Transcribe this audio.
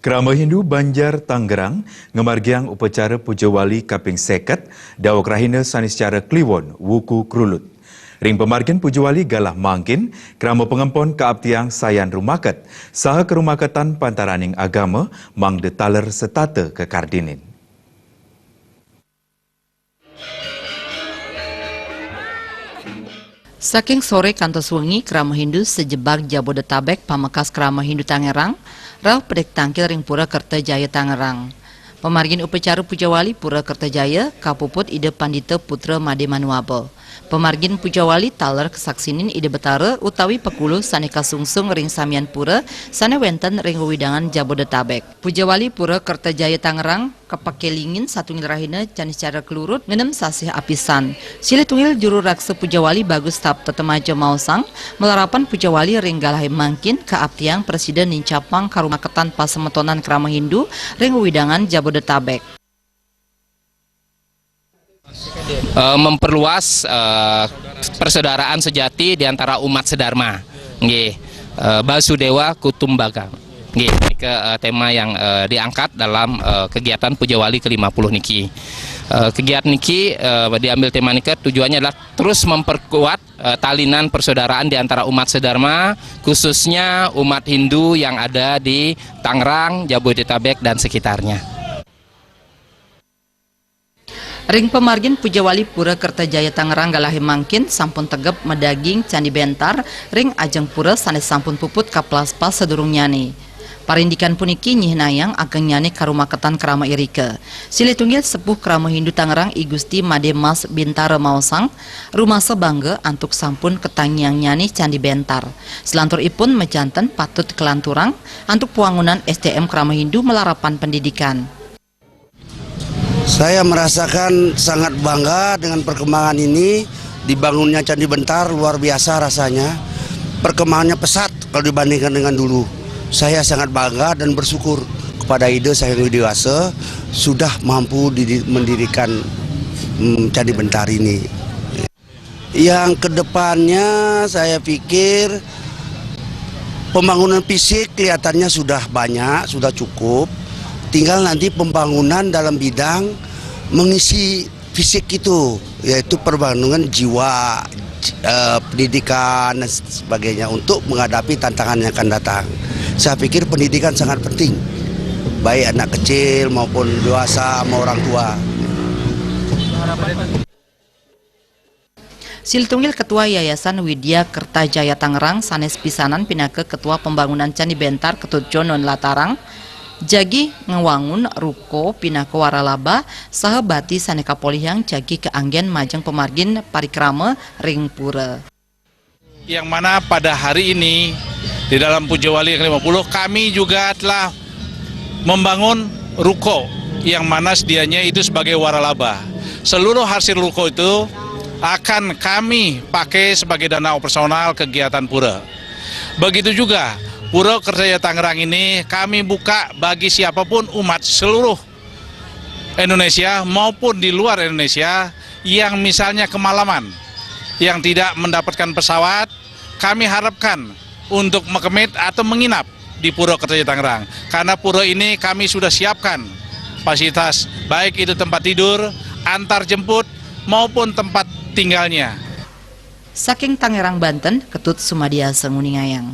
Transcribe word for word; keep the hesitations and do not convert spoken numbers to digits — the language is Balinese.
Krama Hindu Banjar Tangerang ngamargiang upacara Puja Wali kaping seket, daweg rahina Saniscara Kliwon, wuku Krulut. Ring pamargin Puja Wali galah mangkin, krama pangempon kaaptiang sayan rumaket, saha karumaketan pantaraning agama mangda taler setata kakardinin. Saking sore kantos wengi, krama Hindu sajebag Jabodetabek pamekas krama Hindu Tangerang rauh pedik tangkil ring Pura Kertajaya Tangerang. Pamargin upacara Puja Wali Pura Kertajaya kapuput Ida Pandita Putra Made Manuaba. Pamargin Puja Wali taler kasaksinin Ida Betara utawi pakuluh sane kasungsung ring samian pura sane wenten ring wewidangan Jabodetabek. Puja Wali Pura Kertajaya Tangerang kapakelingin satunggil rahina Caniscara Krulut ngenem sasih apisan. Silih tunggil juru raksa Puja Wali Bagus Tapta Temaja maosang, malarapan Puja Wali ring galahe mangkin kaaptiang prasida nincapang karumaketan pasemetonan krama Hindu ring wewidangan Jabodetabek. Eh, memperluas eh, persaudaraan sejati di antara umat sedharma. Nggih. Eh, Basudewa Kutumbaga. Nggih, nika eh, tema yang eh, diangkat dalam eh, kegiatan Puja Wali ke lima puluh niki. Eh, kegiatan niki eh, diambil tema nika, tujuannya adalah terus memperkuat eh, talinan persaudaraan di antara umat sedharma, khususnya umat Hindu yang ada di Tangerang, Jabodetabek dan sekitarnya. Ring pamargin Puja Wali Pura Kertajaya Tangerang galahe mangkin sampun tegep madaging Candi Bentar ring ajeng pura sane sampun puput kaplaspas sadurungnyane. Parindikan puniki nyihnayang agengnyane karumaketan krama irika. Silih tunggil sepuh krama Hindu Tangerang I Gusti Made Mas Bintara maosang, rumasa bangga antuk sampun katangiangnyane Candi Bentar. Salanturipun majanten patut kalanturang antuk pawangunan S D M krama Hindu malarapan pendidikan. Saya merasakan sangat bangga dengan perkembangan ini, dibangunnya Candi Bentar luar biasa rasanya, perkembangannya pesat kalau dibandingkan dengan dulu. Saya sangat bangga dan bersyukur kepada Ida Sang Hyang Widi Wasa sudah mampu didi- mendirikan mm, Candi Bentar ini. Yang kedepannya saya pikir pembangunan fisik kelihatannya sudah banyak, sudah cukup. Tinggal nanti pembangunan dalam bidang mengisi fisik itu, yaitu pembangunan jiwa, eh, pendidikan dan sebagainya untuk menghadapi tantangan yang akan datang. Saya pikir pendidikan sangat penting, baik anak kecil maupun dewasa sama orang tua. Silih tunggil Ketua Yayasan Widya Kertajaya Tangerang sanes pisanan pinaka Ketua Pembangunan Candi Bentar Ketut Jonon Latarang, jagi ngwangun ruko pinaka waralaba saha bati sane kapolihang jagi kaanggen majeng pamargin parikrama ring pura. Yang mana pada hari ini di dalam Puja Wali yang lima puluh kami juga telah membangun ruko yang mana sedianya itu sebagai waralaba. Seluruh hasil ruko itu akan kami pakai sebagai dana operasional kegiatan pura. Begitu juga Pura Kertajaya Tangerang ini kami buka bagi siapapun umat seluruh Indonesia maupun di luar Indonesia yang misalnya kemalaman, yang tidak mendapatkan pesawat, kami harapkan untuk mekemit atau menginap di Pura Kertajaya Tangerang. Karena pura ini kami sudah siapkan fasilitas, baik itu tempat tidur, antar jemput, maupun tempat tinggalnya. Saking Tangerang, Banten, Ketut Sumadiasa nguningayang.